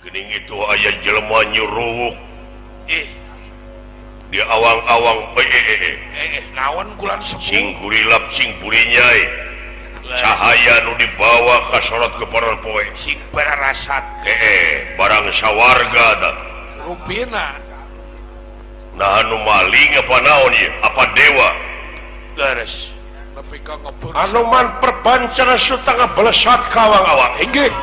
Geuning itu aya jelema nyuruwuk. Di awang-awang eh eh eh, eh. Eh, naon kulan sepuh? Sing gurilap, sing burinyai, cahaya nu dibawa ka sorot ke panon poe. Sing pararasat. Eh, eh, barang sawarga dah. Rupina. Nah, anu maling apa naon ieu? Apa dewa? Leres. Nepi ka ngebur. Anoman perbancaran suta ngabalesat ka awang-awang. Inggih.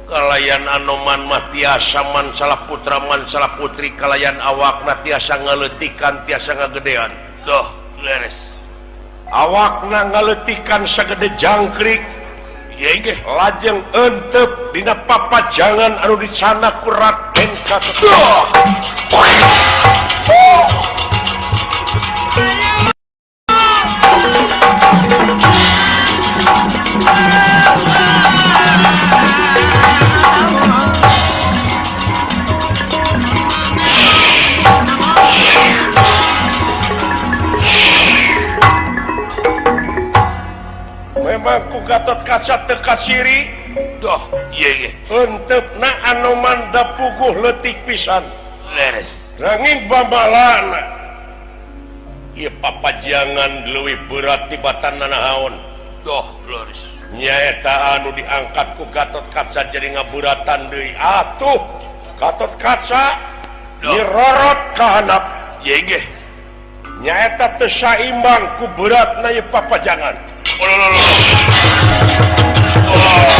Kalayan Anoman mah tiasa mansalah putra mansalah putri, kalayan awakna tiasa ngaleutikan, tiasa ngagedean. Doh, leres. Awakna ngaleutikan sagede jangkrik. Iya inggih. Lajeng entep dina papajangan anu dicanak ku Raden Gatot. Doh. Memang ku Gatot Kaca teu kaciri. Doh, iya inggih. Entepna Anoman da puguh leutik pisan. Leres. Nanging babalana ieu papajangan leuwih berat tibatan nanaon. Doh, leres. Nyaeta anu diangkat ku Gatot Kaca jadi ngaburatan deui. Atuh Gatot Kaca Doh. Dirorot ka handap. Iya inggih. Nyaeta teu saimbang ku beratna ieu papajangan. Oh, lo, lo, lo. Oh.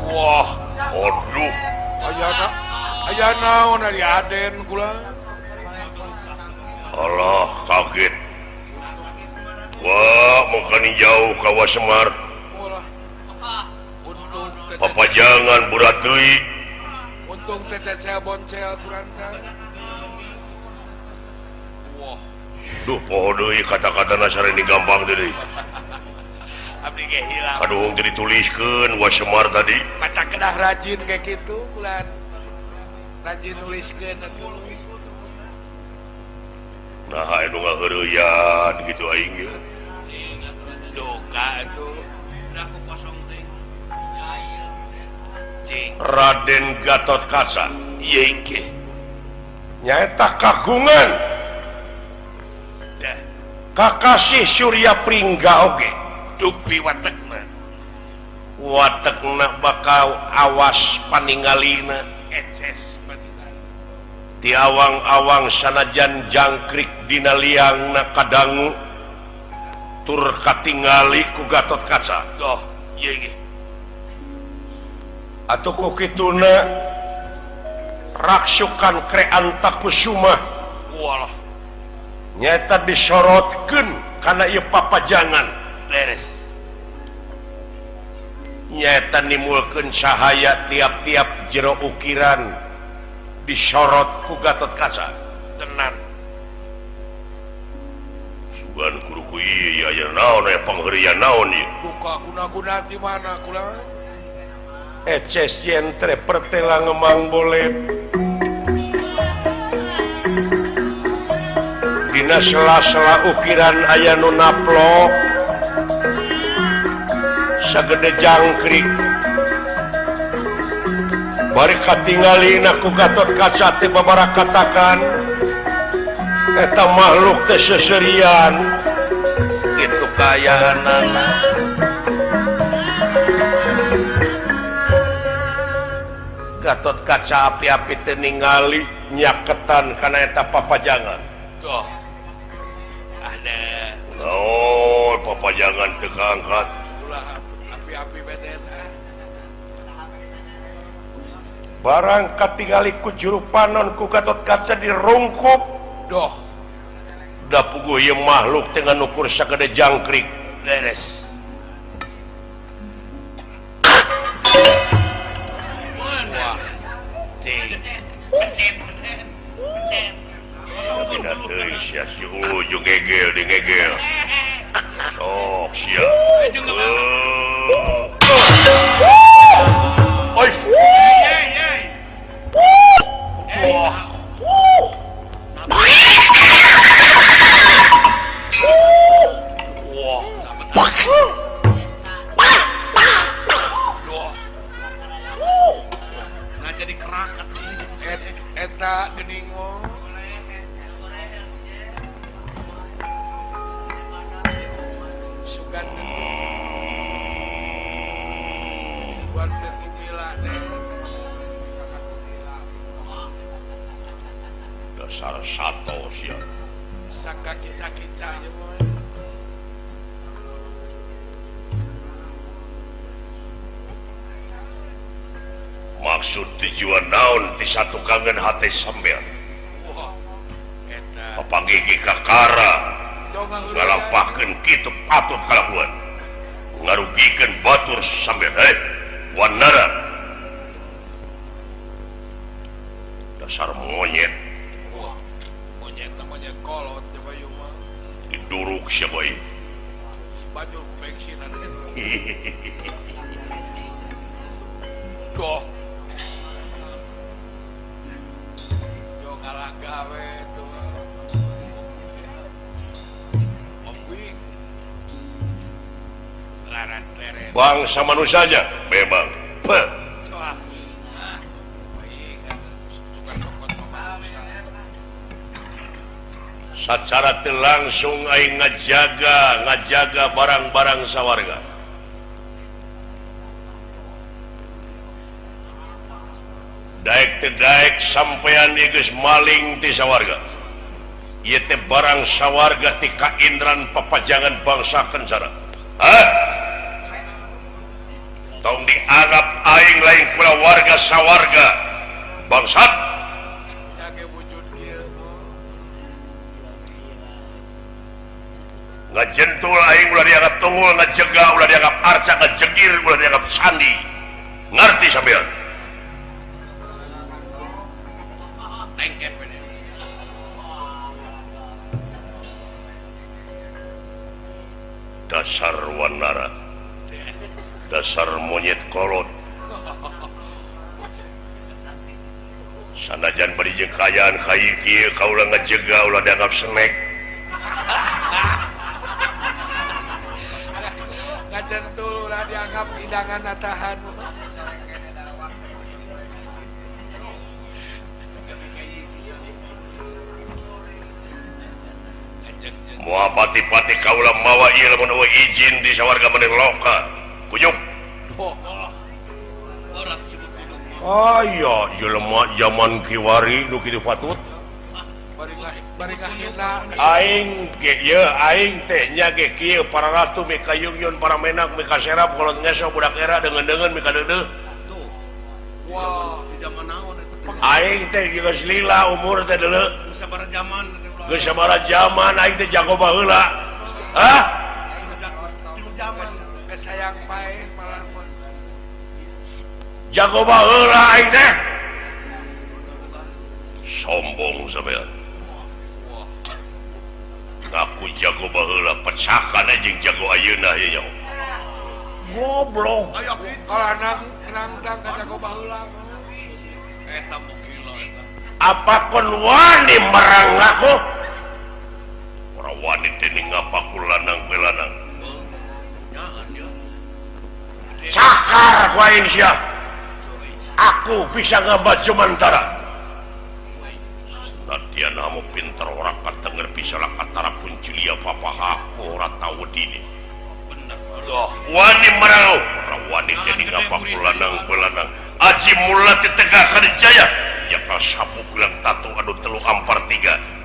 Wah, Aduh, ayana aya naon ari Aden kula? Allah, kaget. Wah, mangkani jauh ka Semar. Ulah. Untung teh Papajangan berat deui. Untung teh cecel boncel kurangna. Wah, Duh, poho deui kata-kata nasar ini gampang deui. Abdi ge hilap. Aduh, jadi tuliskeun Wa Semar tadi. Mata kedah rajin kayak gitu bulan. Rajin nuliskeun atuh. Nah, anu ngaheureuyan gitu aing ge. Duka atuh. Cing. Raden Gatot Kaca Iya inggih. nyaeta kagungan Dah, kakasih Surya Pringga oge. Dupi watekna. Watekna bakal awas paningalina. Eces paningal. Ti awang-awang sanajan jangkrik dina liangna kadangu tur katingali ku Gatot Kaca. Doh, iya inggih. Atuh ku kituna raksukan Kreanta Kusuma Walah, nyaeta disorotkeun kana ieu papajangan. Leres. Nyaeta nimulkeun cahaya tiap-tiap jero ukiran disorot ku Gatot Kaca. Tenan. Sugan kudu ku ieu aya naon, aya pangheureyan naon ieu? Duka guna-guna di mana kula? Eces jentre pertela ngemang boleh. Dina sela-sela ukiran aya nu naplok sagede jangkrik. Bari katingalina ku Gatot Kaca teh babarakatakan eta makhluk teh seserian kitu kaayaanana. Gatot Kaca api-api teh ningali nyaketan kana eta papajangan. Doh. Ada. Naon papajangan teu kaangkat. Ulah api-api beden. Barang katingali ku juru panon ku Gatot Kaca dirungkup. Doh. Da puguh ieu makhluk teh ngukur sagede jangkrik. Leres. Wah. Cing. Dina teuing sia si ujung ngegel di ngegel. Sok sia. Dasar sato sia. Sangka kica-kica aja boy. Maksud tujuan naon ti satukangan hate sampean. Wah, eta. Papanggih kakara ngalampahkeun kitu patut kalakuan. Ngarugikeun batur sampean heh. Wanara. Dasar monyet. Wah, monyet namanya kolot coba ieu mah. Diduruk sia bae. Bajul ku bensin anu. Doh. Yo ngalah gawe tuh. Mombing. Larat leret. Bangsa manusianya memang. Peh. Sacara teu langsung aing ngajaga barang-barang sawarga. Daek teu daek sampean ieu geus maling ti sawarga. Ieu teh barang sawarga ti kaindran papajangan bangsa Kencara. Hah? Tong dianggap aing lain kula warga sawarga. Bangsat. Ngajentul aing ulah dianggap tunggul, ngajega ulah dianggap arca, ngajegir ulah dianggap sandi. Ngerti sampean? Dasar wanara, dasar monyet kolot. Sanajan bari jeung kaayaan kai kieu kaula ngajega ulah dianggap snack. Ngajentul ulah dianggap hidangan natahan. Moal pati-pati kaula mawa ieu lamun eueuh izin di sawarga maneh loka. Kunyuk. Aya jelema zaman kiwari nu kitu patut. Aing ge ieu aing teh nya ge kieu para ratu mika yungyun para menak mika serap kolot ngeso budak era deungeun-deungeun mika deudeuh. Wah, di zaman naon eta? Aing teh geus lila umur teh deuleu. Geus sabaraha zaman. Geus sabaraha zaman aing teh jago baheula. Hah? Geus hayang paeh malah mah. Jago baheula aing teh. Sombong sampean. Ngaku jago baheula pecakan jeung jago ayeuna ieu nya. Goblok. Aya kalau nang ka jago baheula. Eta mugila eta. Apa kon wani merang aku? Ora wani dening ngapaku lanang kowe lanang. Cakar ku aing sia. Aku bisa ngabaca mantara. Latihan kamu pinter ora katenger bisa lakatara puncilia papa aku ora tau dini. Bener. Wani merau, ora wani dening ngapaku lanang kowe lanang. Aji mula ditegakkan jaya. Jaka sapu gelang tatu anu 3 ampar 3.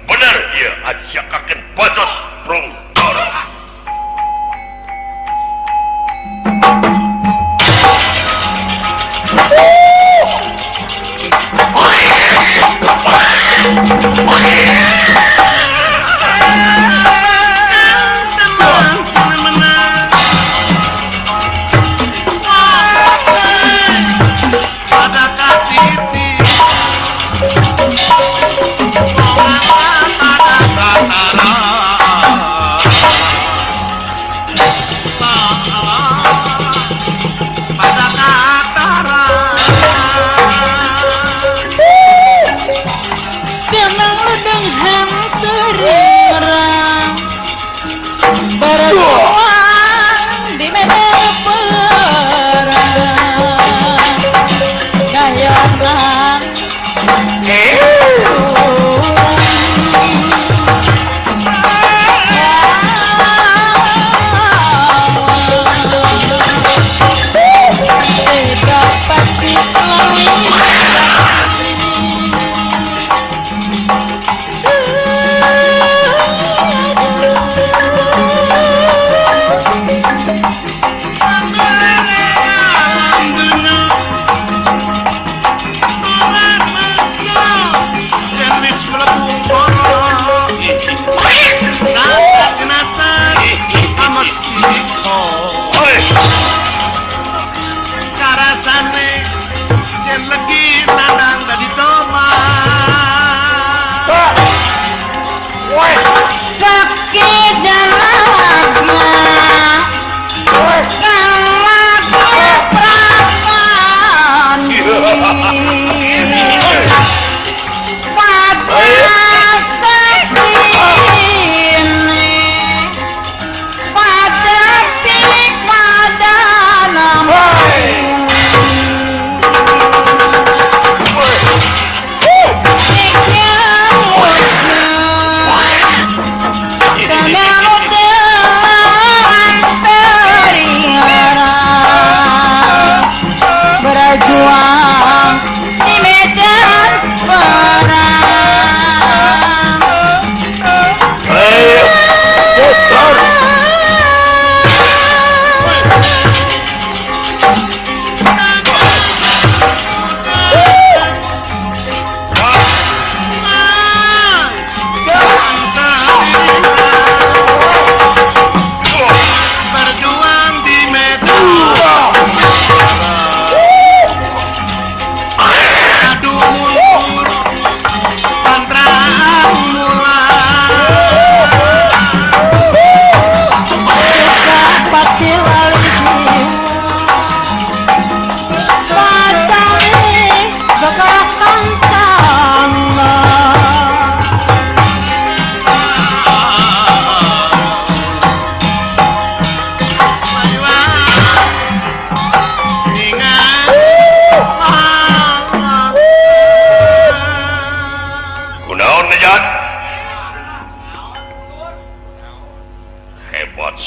Bener ieu ajakakeun bacot prungtor.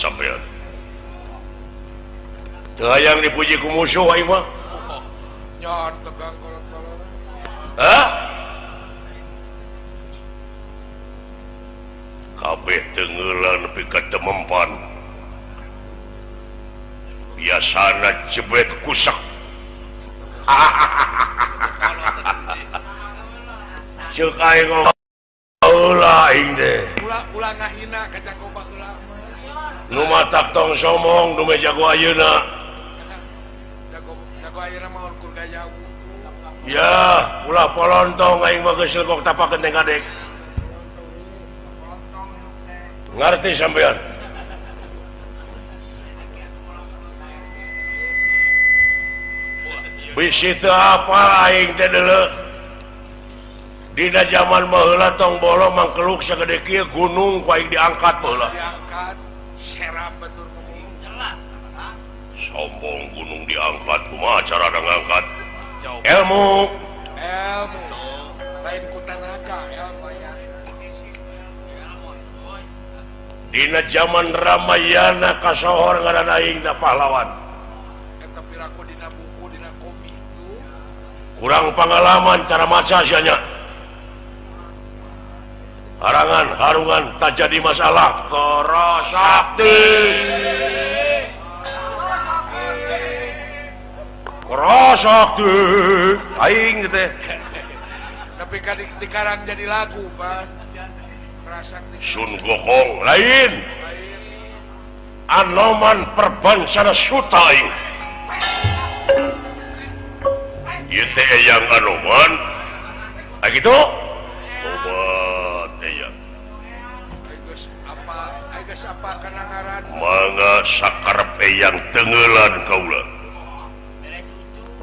sampean. Teu hayang dipuji ku musuh aing mah. Nyon tegang kolot-kolot. Hah? Kabeh tenggelan nepi ka temempan. Biasana jebet kusak. Ceuk aing ulah aing teh. Ulah ngahina ka jago baheula. Nu matak tong somong nu jago ayeuna. Jago ayeuna mah ukur gaya. Ya, ulah polontong aing mah geus legok tapakeun teh kadek. Ngarti sampean? Bisi teu apa aing teh deuleu. Dina zaman baheula tong bolo mangkeluk sagede kieu gunung ku aing diangkat baheula. Diangkat serap batur ngomong. Sombong gunung diangkat kumaha carana ngangkat? Ilmu. Ilmu. Lain ku tanaga ilmu ya. Dina zaman Ramayana kasohor ngaran aing da pahlawan. Eta piraku dina buku dina komik. Kurang pengalaman cara maca sia nya. Harangan harungan tak jadi masalah. Kerasakti. Kerasakti aing teh. Tapi kan dikarang jadi lagu, Pak. Kerasakti. Sun Gokong lain. Anoman perbangsana suta aing. Ieu teh eyang Anoman. Ah kitu? Tobat eyang. Apa kana ngaran? Mangga sakarep eyang tengeulan kaula.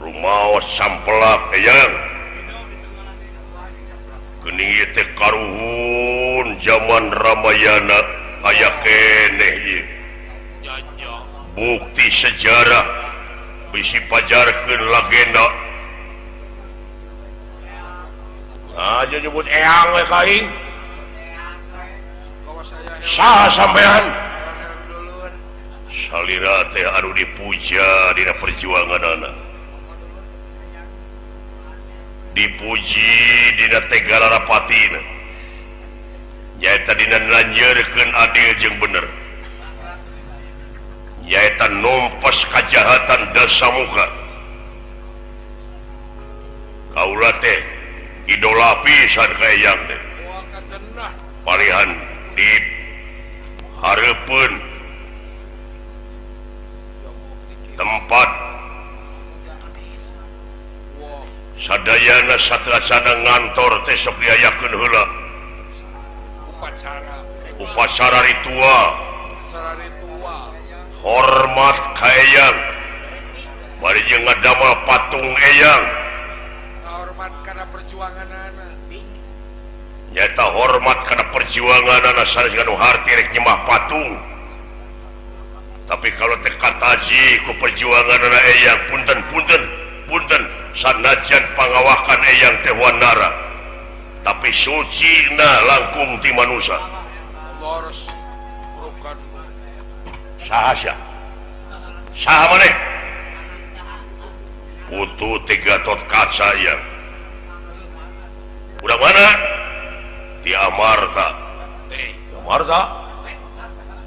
Rumaos sampelak eyang. Geuning ieu teh karuhun zaman Ramayana aya keneh ieu. Bukti sejarah bisi pajarkeun legenda. Aja nyebut eyang we ka aing. Saha sampean? Salira teh anu dipuja dina perjuanganana. Dipuji dina Tegalara-patina. Nyaeta dina lanjeurkeun adil jeung bener. Nyaeta numpes kajahatan dasamuka. Kaula teh idola pisan ka eyang teh. Palihan di hareupeun tempat sadayana satrasana ngantor teh sok diayakeun heula upacara ritual hormat ka eyang bari jeung ngadamel patung eyang hormat kana perjuanganana nyata hormat kana perjuanganana sanes anu harti rek nyembah patung. Tapi kalau teh kataji ku perjuanganana eyang punten punten punten sanajan pangawakan eyang teh wanara tapi sucina langkung ti manusa. Saha sia? Saha maneh? Putu ti Gatot Kaca eyang. Udah mana? Di Amarta. Amarta?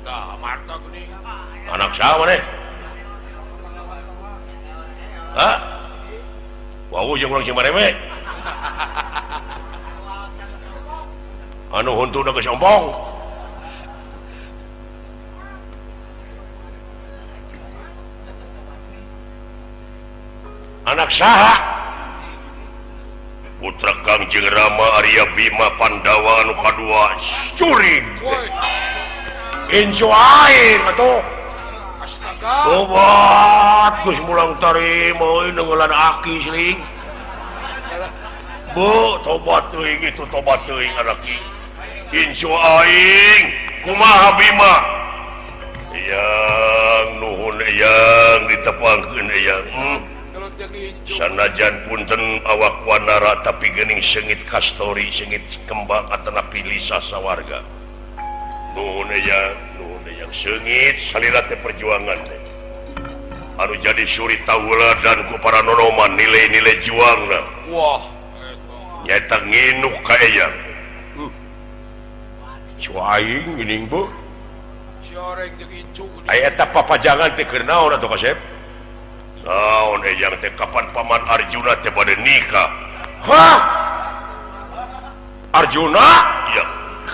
Amarta geuning. Anak saha maneh? Hah? Wau jeung urang Cimareme. Anu huntuna geus ompong. Anak saha? Putra Kangjeng Rama Arya Bima Pandawa anu kadua curing. Incu aing atuh. Astaga. Tobat geus mulang tarima euy neunggeulan aki siling. Bu, tobat teuing itu tobat teuing anaki. Incu aing kumaha Bima? Eyang nuhun eyang ditepangkeun eyang. Sanajan punten awak wanara tapi geuning seungit kastori seungit kembang atanapi lisa sawarga. Nuhun ya, nuhun yang seungit salira teh perjuangan teh. Anu jadi suri tauladan ku para nonoman nilai-nilai juangna. Wah, nyaeta nginuk ka eyang. Cu aing geuning bu. Sioreng jeung incu. Aya eta papajangan teh keur naon atuh Kasep? Naon eyang teh kapan paman Arjuna teh bade nikah? Hah? Arjuna? Iya.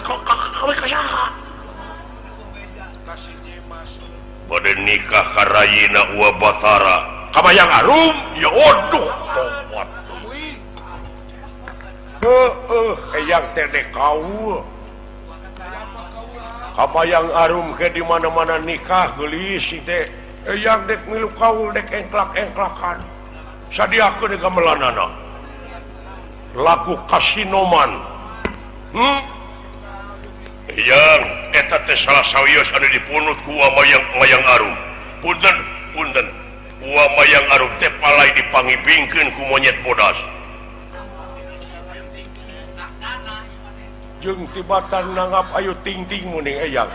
Kawe ka saha? Kasih Nyimas. Bade nikah ka rayina Uwa Batara. Kabayang Arum? Ya aduh, tobat. Tuluy. Heueuh, eyang teh dek kaul. Kabayang Arum ke di mana-mana nikah geulis teh. Eyang dek milu kaul dek engklak-engklakan. Sadiakeun gamelanana. Lagu kasinoman. Eyang eta teh salah sawios anu dipunut ku Uwa Mayang Arum. Punten, punten. Uwa Mayang Arum teh palai dipangibingkeun ku monyet bodas. Jeung tibatan nanggap ayu ting-ting muning eyang.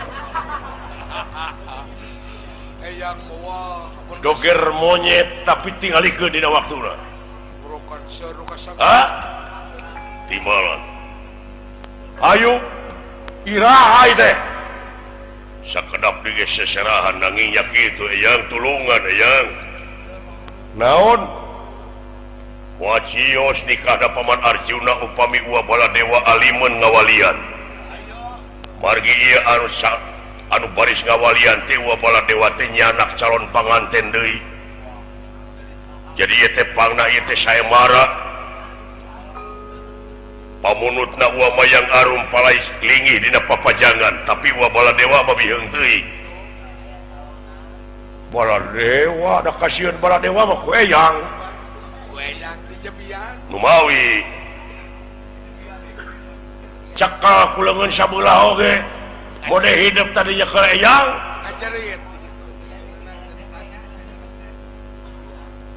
Eyang moal doger monyet tapi tingalikeun dina waktuna. Burokan seru kasang. Hah? Timalan. Ayo iraha teh. Sakedap deui seserahan nanging nya kitu eyang tulungan eyang. Naon? Wacios nikah da paman Arjuna upami Uwa Baladewa alimun ngawalian. Margi ieu anu anu baris ngawalian teh Uwa Baladewa teh nyanak calon panganten deui. Jadi ieu teh pangna ieu teh saemara. Pamunutna Uwa Mayang Arum palai linggih dina papajangan, tapi Uwa Baladewa mah biheung teuing. Baladewa da kasieun Baladewa mah ku eyang. Ku eyang dijebian. Numawi cekal ku leungeun sabelah oge. Mode hidup tadinya ke eyang. Ngajerit.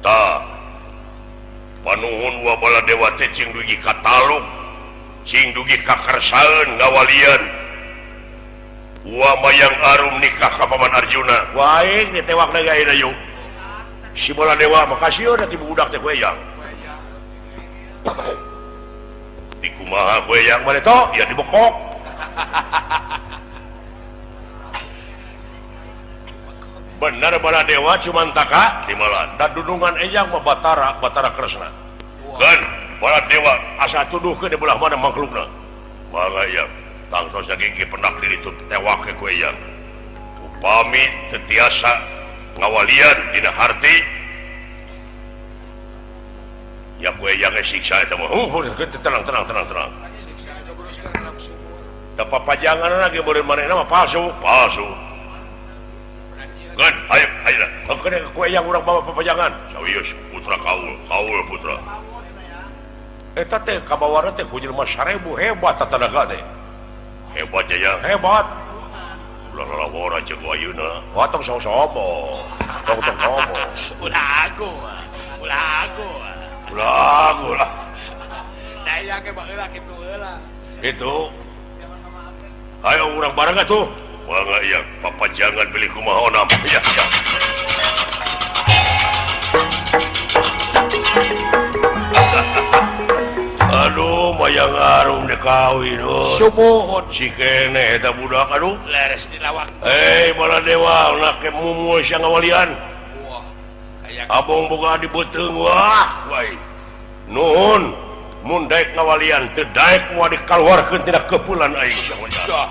Tah. Panuhun Uwa Baladewa teh cing dugi ka taluk, cing dugi ka kersaeun ngawalian. Uwa Mayang Arum nikah ka paman Arjuna. Wae ditewak deui ayeuna yuk. Si Baladewa mah kasieun atuh budak teh ku eyang. Dikumaha ku eyang mah to? Ya dibekok. Bener Baladewa cuman taka timalan. Da dudungan eyang mah Batara, Batara Kresna. Kan Baladewa asa tuduhkeun di belah mana makhlukna. Mangga eyang, tangtos gigi penak diri itu tewak ku eyang. Upami teu tiasa ngawalian dina harti ya ku eyang ge siksa eta mah. Tenang tenang tenang tenang. Siksa eta terus ka dalam sumur. Da papajangan lagi meureun manehna mah palsu, palsu. Kan, ayo, ayo lah. Oke, ku eyang urang bawa papajangan. Sawios putra kaul, kaul putra. Eta teh kabawana teh ku jelema 1000 hebat tatanaga teh. Hebat ya, hebat. Ulah lalawora jeung ayeuna. Wah, tong sosomo. Tong tong somo. Ulah aku. Ulah aku. Ulah aku lah. Da eyang ge baheula kitu heula. Itu. Ayo urang bareng atuh. Mangga iya, papajangan bilih kumaha onam. Iya, iya. Aduh, Mayang Arum dek kawin. Sumuhun si keneh eta budak aduh. Leres dina waktu. Baladewa nak mumul sia ngawalian. Wah, aya abong boga di beuteung wah, wae. Nuhun, mun daek ngawalian teu daek moal dikaluarkeun tina keupulan aing sia ngawalian.